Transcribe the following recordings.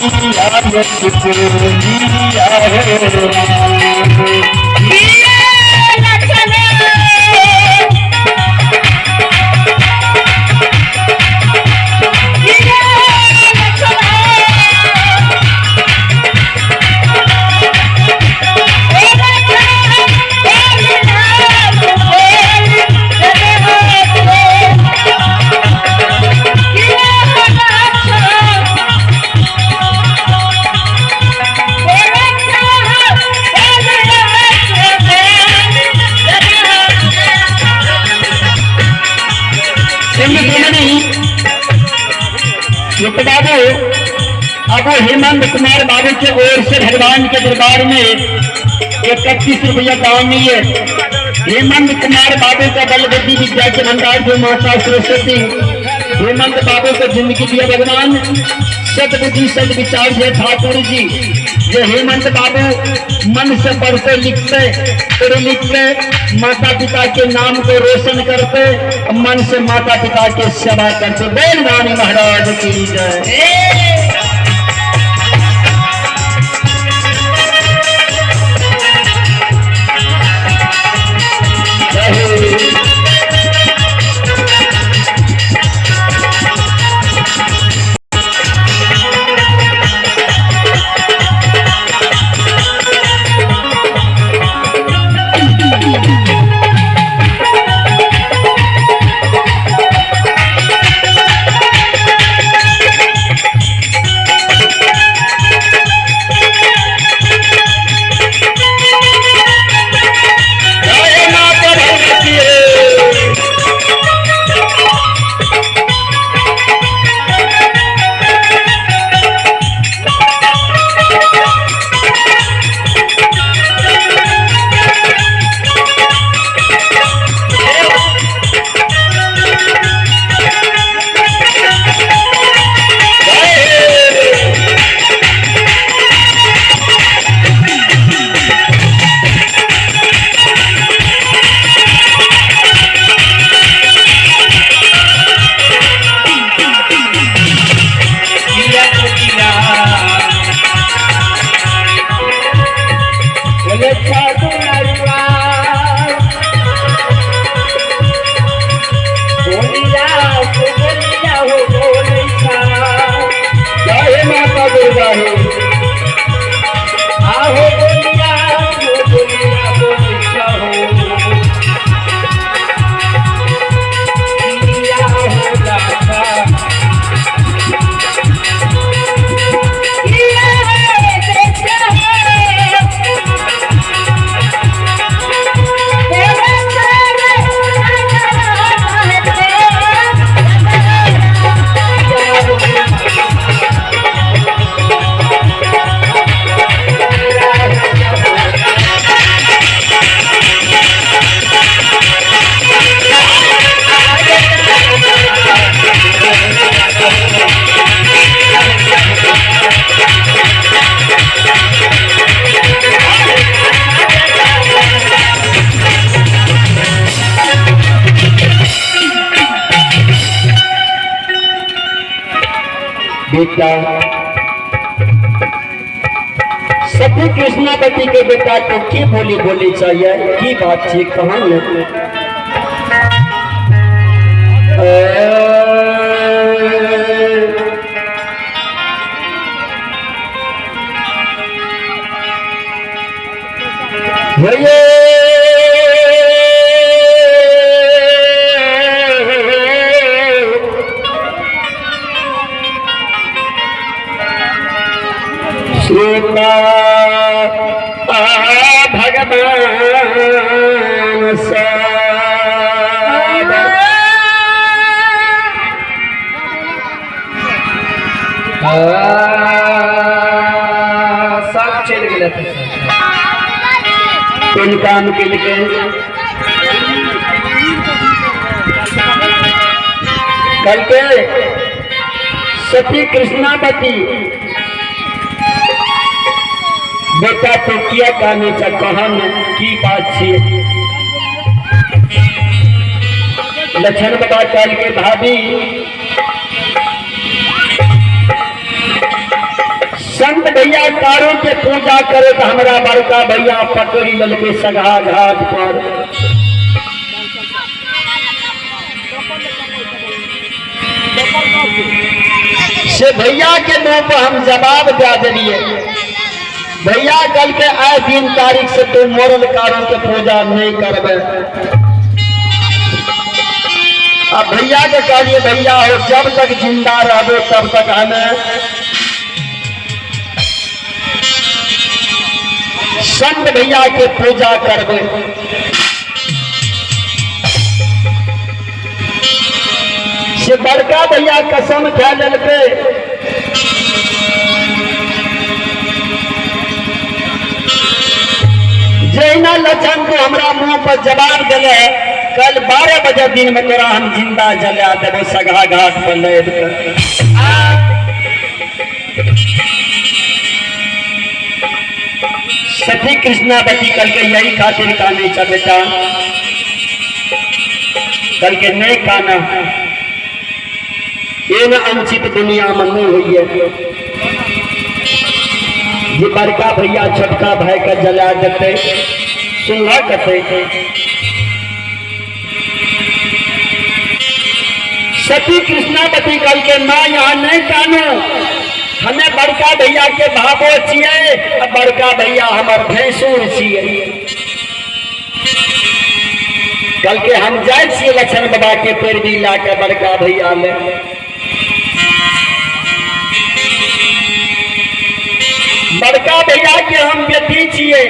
बोलिया हो राम। बाबू अब हेमंत कुमार बाबू के ओर से भगवान के दरबार में 31 रुपया दान है। हेमंत कुमार बाबू का बल बुद्धि विद्या के भंडार जो माता सरस्वती हेमंत बाबू को जिंदगी दिया भगवान, सदबुद्धि सदविचार से ठाकुर जी। ये हेमंत बाबू मन से पढ़ते लिखते पढ़े लिखते माता पिता के नाम को रोशन करते, मन से माता पिता के सेवा करते। बोल रानी महाराज की जय। जय माता भगवती। बोले साधु नरुआ बोलिया हो बोलिया हो बोलिया। जय माता दुर्गा हो। आहो बोलिया हो बोलिया बोलिया हो बोलिया हो दाता। बेटा सती कृष्णावती के बेटा को की बोली बोली चाहिए, की बात थी कहानी। श्रोता भगवान सब चलि गेलै। कोन काम केलकै? कल के सती कृष्णावती बेटा तो किया कहने चा कहन की बात छी। लक्षण बाबा कल के भाभी संत भैया कारू के पूजा करे तो हमरा बड़का भैया पकड़ी ललके सगहा घाट पर। से भैया के मुंह पर हम जवाब दे दिलिए। भैया कल के आए दिन तारीख से तू मोरल कारू के पूजा नहीं करबे। अब भैया के कहलिए भैया हो जब तक जिंदा रहबे तब तक हमें संत भैया के पूजा करबे। से बड़का भैया कसम खा लेलकै जहिना लछन तू हमरा मुंह पर जवाब दिले कल 12 बजे दिन में तोरा हम जिंदा जला देबो सघा घाट पर लैद कर। सती कृष्णावती कल के यही खातिर काने चा बेटा, कल के नहीं काना ये न अनुचित दुनिया में नहीं हुई है। ये बड़का भैया छोटका भाई का जला देते सुनला कते। सती कृष्णावती कल के माँ यहाँ नहीं कानू, हमें बड़का भैया के भावो छिए, बड़का भैया हमर भैंसुर छिए। कल के हम जाए छिए लक्षण बाबा के पैरवी ला के बड़का भैया ले। बड़का भैया के हम बेटी छिए,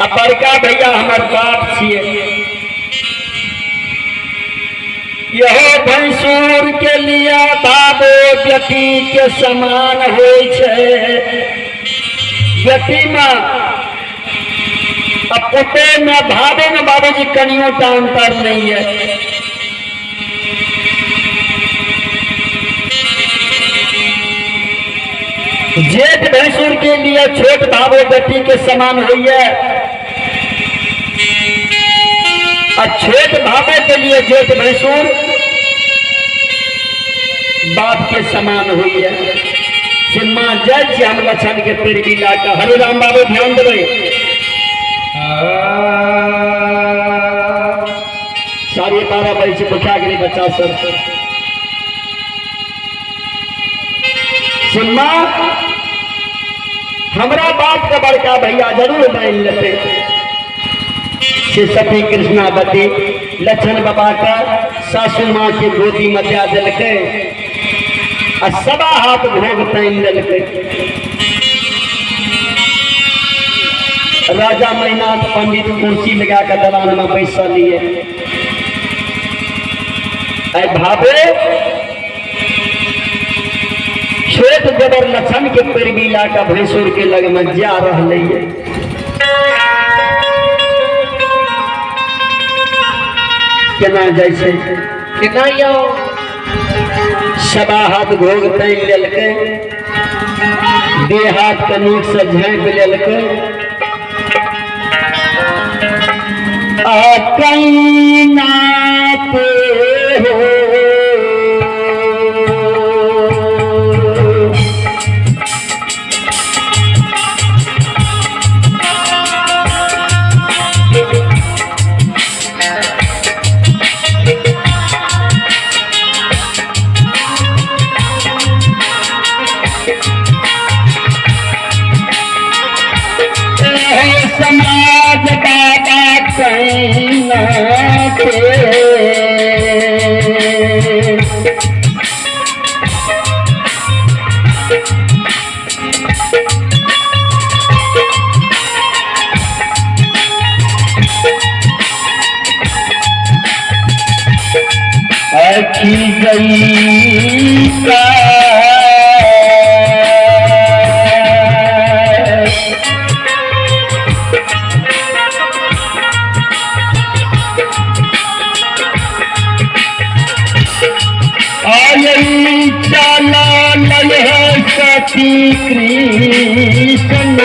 आ बड़का भैया हमर बाप छिए। यहो भैंसुर के लिए बाबो बेटी के समान होइ छै। बेटी में अब पुते में भावे में बाबूजी कनियो टा अंतर नहीं है। जेठ भैंसुर के लिए छोट भावो बेटी के समान हुई है और छोट भावो के लिए जेठ भैंसुर बाप के समान हुई है। से माँ जय छी हम लक्षण के पैरवी ला के। हरे राम बाबू ध्यान देबै। 12:30 बजे से बुझा गेलै बच्चा सब। से माँ हमरा बाप के बड़का भैया जरूर मान लेते। से सती कृष्णावती लक्षण बाबा का सासू माँ के गोदी में दे देलकै आ सवा हाथ भोग तानि लेलकै। राजा महिनाथ पंडित कुर्सी लगा के दलान में बैसल लिए। अरे भावे छोट देवर लक्षण के पैरवी ला के भैंसुर के लग में जा रहलै है। केना जाइ छै? केना यौ? सवा हाथ घोघ तानि लेलकै, देह हाथ के नीक से झाँपि लेलकै आ कैना पे हो समाज बाबा कैना पे अखी गई का आई चला लय सती कृष्ण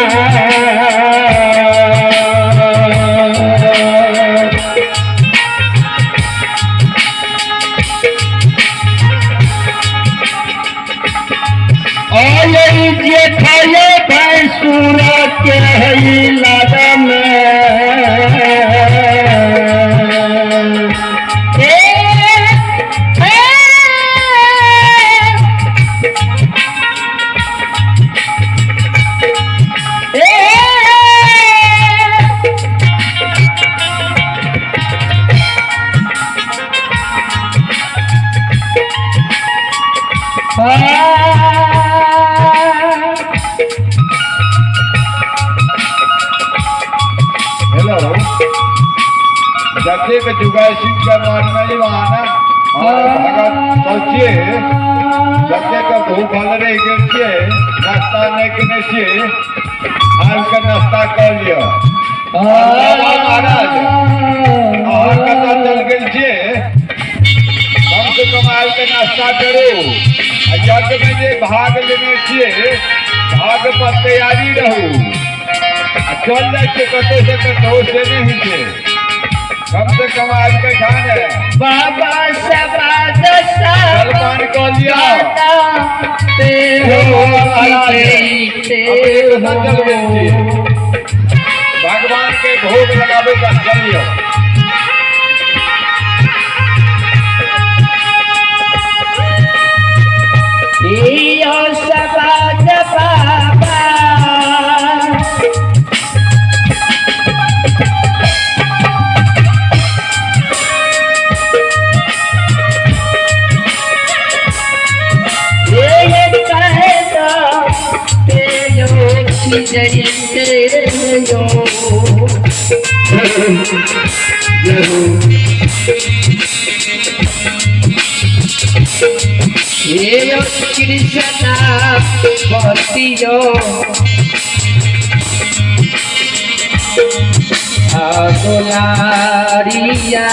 के हई लगन ए, ए, ए, आ, हेलो जतेक जुगाय सिंह के मारने बहाना और भगत सब छियै, जतेक भूखल रहि गेल छियै, नाश्ता नहि केने छियै, आबि कऽ नाश्ता कऽ लिअ। बाबा महाराज, अहाँ कतऽ चलि गेल छियै? कम से कम आबि कऽ नाश्ता करू। आ यज्ञमे जे भाग लेने छियै, भाग पर तैयारी रहू। आ चल जाइ छियै कतहु से कतहु, से नहि होइ छै। कम से कम आबि कऽ खा ने बाबा सबाद सब जलपान कऽ लिअ। ते यौ हो महाराज, ते अपने कतऽ चल गेल छियै? हो। भगवान के भोग लगाबै तऽ चलियौ। यो सबाद बाबा ये कहता ते यो खिजड़ी यो। हे कृष्णा भक्तियो गोलारिया।